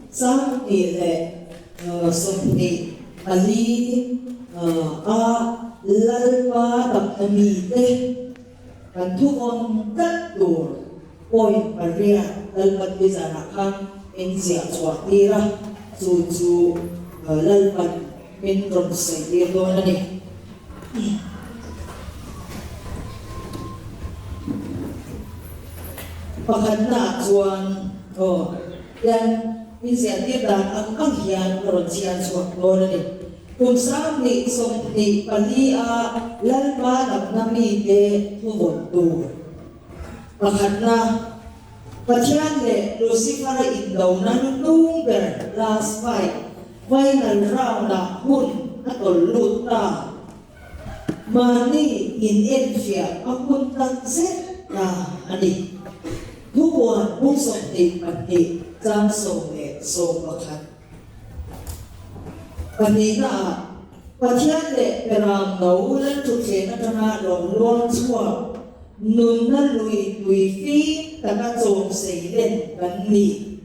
Sang hnih leh 24 a Lalpa damna mite kan thuvawn tlat tur point pariat Lalpan nizanah khan min ziah chhuah tir a, chu chu Lalpan min rawn sawi tir dawn a ni. Pakhatnaah chuan aw hian min ziahtir dan ang ang hian ka rawn chhiar chhuak dawn a ni. Kum 2024 a Lalpa damna mite thu vawn tur. Pakhatna, Pathian leh Lucifer-a indona hnuhnung ber last fight, final round-ah hun a tawlh lut ta. Mahni inenfiah a hun tak zet ta a ni. Thupuan bung 22 chang 11. Pahnihnaah, Pathian leh Beram no Lalthutthleng atanga lo luang chhuak nunna lui tui fim taka chawm sei len kan ni.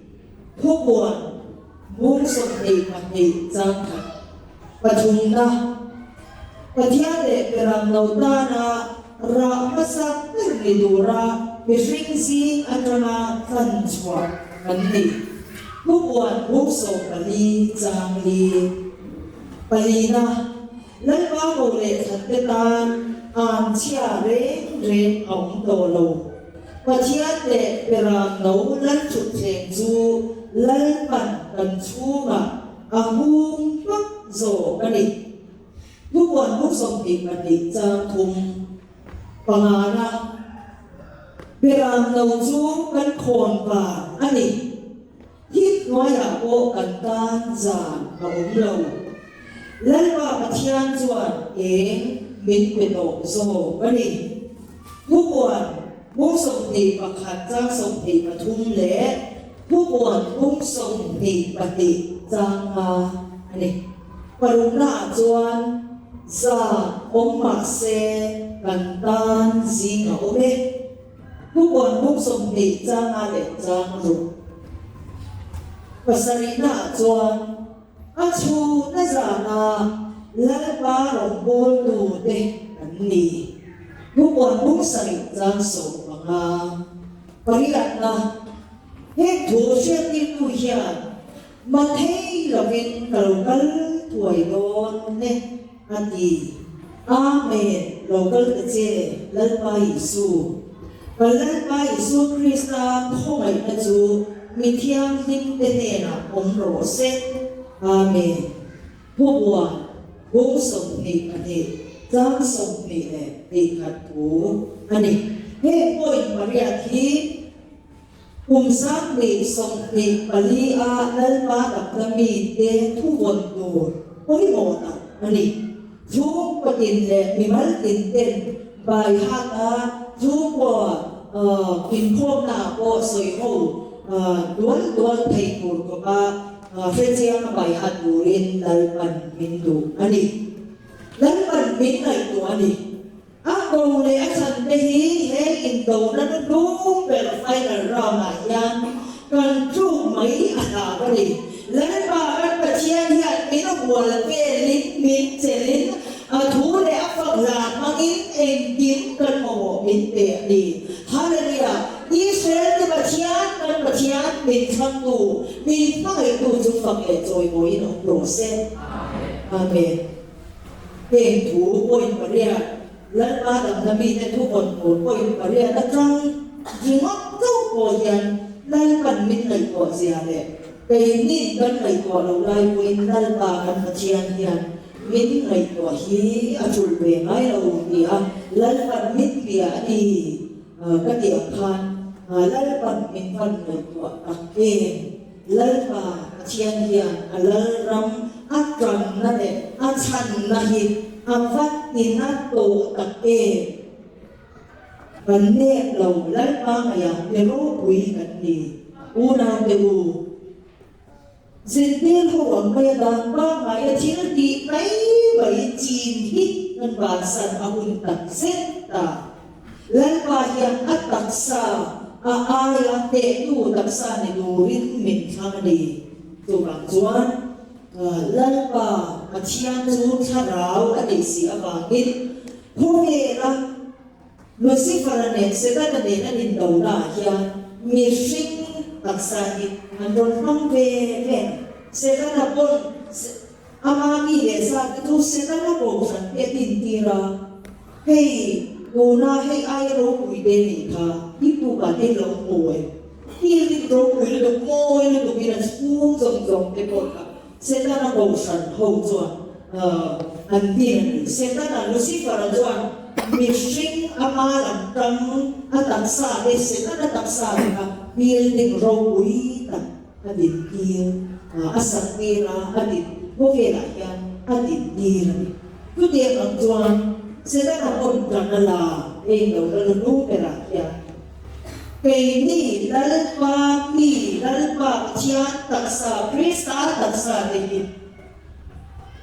Thupuan bung 22 chang khat. Pathumna, Pathian leh Beram no tana rah hmasa ber ni tura mihring zing atanga tlan chhuah kan ni. Thupuan bung 14 chang li. Palina, Lalpa ko leh thatte tan an chhia reng reng a awm tawh lo. Pathian leh Beram no Lalthutthleng chu Lalpan kan chhungah A hung hmak zawk a ni. Thupuan buk 22 chang thum pangana Beram no chu kan khawn vang a ni. Thil hnuaiah pawh kan tan zan a awm lo. Lalpa Pathian chuan eng min pe tawh zawk a ni. Thupuan buk 21 chang 23 leh Thupuan bung 22 chang nga a ni. Paruknaah chuan za awm mah se kan tan zing a awm e. Thupuan bung 20 chang nga leh chang ruk. Pasarihnaah chuan a chhuna zana Lalpa rawngbawltute kan ni. Thupuan bung 7 chang 15. Pariatna. Heng thu hriattirtu hian Mathei lovin ka lo kal thuai dawn e a ti. Amen, lo kal ta che Lalpa Isu. Kan Lalpa Isua Krista khawngaihna chu mi thianghlimte hnenah awm rawh se. Amen. Thubuan bung 22 tlang 21 thu a ni. Heng point pariat hi Kum 2024 a Lalpa damna mite thu vawn tur pawimawh tak a ni. Chhungkaw tin leh mimal tin ten bai hat a chhungkaw inkhawmnaah pawh sawi ho dual dual thei tur khawpa hrechianga bai hat turin Lalpan min duh a ni. Lalpan min ngaihtuah a ni. A ko leh a chhan te hi he indona hnuhnung ber final round ah hian kan tluk mai a hlauh a ni. Lalpa kan Pathian hian min hual velin min chelin a thu leh a fak hla hmangin engkim kan mamawh min pe a ni. Hallelujah! Israel te Pathian kan Pathian min thlangtu, min hmangaihtu chu fak leh chawimawiin awm rawh se. Amen. Heng thu point pariat, Lalpa damna mite thu vawn tur point pariat atang ringawt chauh pawh hian Lalpan min ngaihtuah zia leh keinin kan ngaihtuah lo lai pawhin Lalpa kan Pathian hian min ngaihtuah hi a tul ve ngai lo ti a Lalpan min bia a ni ka tih ang khan Lalpan min van ngaihtuah tak em. Lalpa Pathian hian a Lalram a tanna leh a chhanna hi a va tina tawh tak em? Kan nep lo, Lalpa ngaihah mi ropui kan ni, unaute u. Zintir ho ang maia dan pangngaia thil tih mai mai chin hi kan bansan a hun tak zet ta. Lalpa hian a taksa a aia hnehtu taksa ni turin min thlang a ni. Chuvang chuan Lalpa Pathian chu thlarau a nih si avangin khawvela Lucifer-a nen Setana nen an indonaah hian mihring taksa hi an rawn hmang ve ve a ni. Setana pawn ama mi leh zate chu Setana kohhran te a dintir a, hei tuna hei aia ropui te nih kha i tukah te lo hmu e. Building ropui lutuk mawi lutukin a chhung zawng zawng te pawh kha Setana kohhran ho chuan an din a ni. Setana, Lucifer-a chuan mihring ama lam tang a taksa te, Setana taksa te kha building ropui tak a din tir, a sak tir a, a din khawvelah hian a din tir a ni. Chutiang ang chuan Setana pawn tan a la eng lo la lu berah hian Keini Lalpa mi, Lalpa Pathian taksa, Krista taksa te hi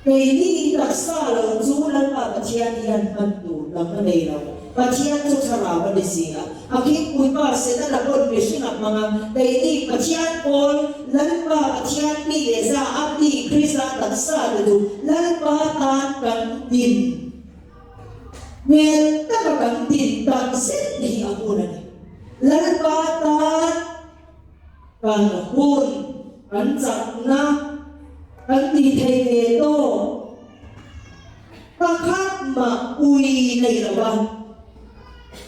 keini taksa lo chu Lalpa Pathian hian hman tur dang a nei lo. Pathian chu thlarau a ni si a, a khingpuipa Setana pawn mihring a hmang a, keini Pathian pawl, Lalpa Pathian mi leh za a mi Krista taksa te chu Lalpa tan kan din. Hmel taka kan din tak zet hi a hun a ni. Lalpa tan kan hun, kan chakna, kan ti thei ve tawk. Pakhat mah ui nei lo a,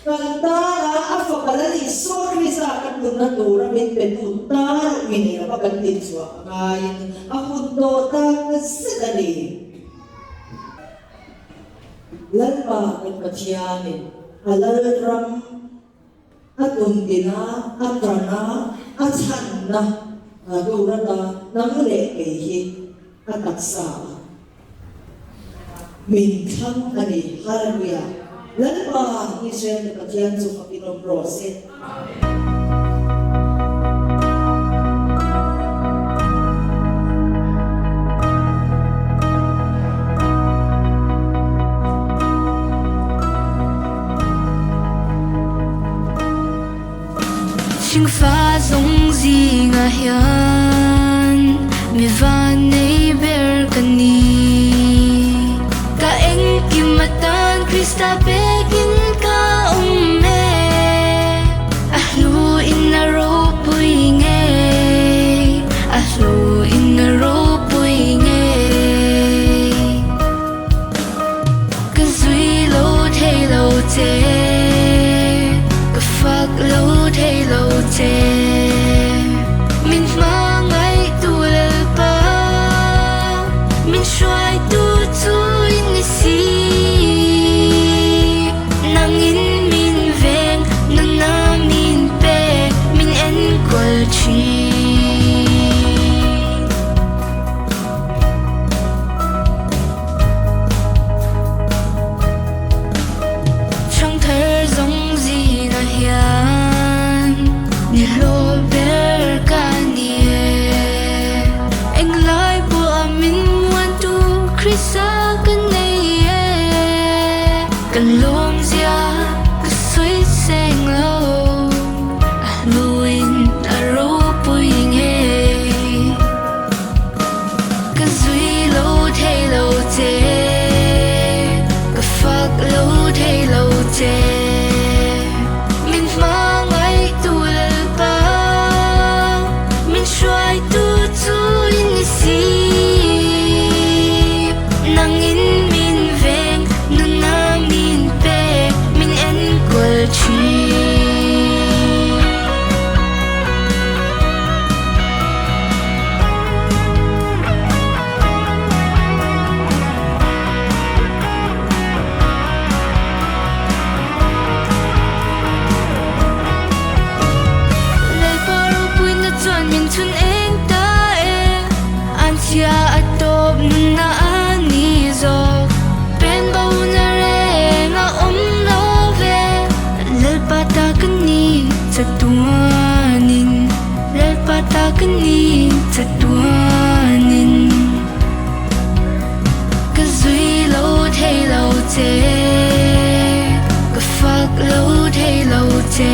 kan tana a fapa Lal Isua Krista kan nunna tura min petu tan ui nei lo a kan din chhuah a ngaiin a hun tawh tak zet a ni. Lalpa kan Pathianin a Lalram a tundin a, a tan a, a chhanna tur ata nang leh kei hi a taksa a min thlang a ni. Hallelujah! Lalpa Israel te Pathian chu fakin awm rawh se. Hringfa zawng zingah hian mi van nei ber ka ni. Ka engkim atan Krista pekin ka awm e, a hlu in a ropui ngei, a hlu in a ropui ngei. Ka zui lo thei lo che, ka fak lo thei lo che, min hmangaihtu Lalpa, min hruaitu chu i ni si. Nangin min veng, nuna min pe, min enkawl thin. Chhangthar zawng zingah hian ni hlawh ber ka ni e. Englai pawha min muantu Krista ka nei e. Ka lawmzia ka sawi seng lo, a hnuin a ropui ngei. Ka zui lo thei lo che, ka fak lo thei lo che. Min hmangaihtu Lalpa, min hruaitu chu i ni si. Nangin min veng, nuna min pe, min enkawl thin. Lalpa ropuina chuan min chhun eng ta e, an chhia a tawp nunna a ni zawk. Pen bo na reng a awm lo ve, Lalpa ta ka ni chatuanin, Lalpa ta ka ni chatuanin. Ka zui lo thei lo che, ka fak lo thei lo che.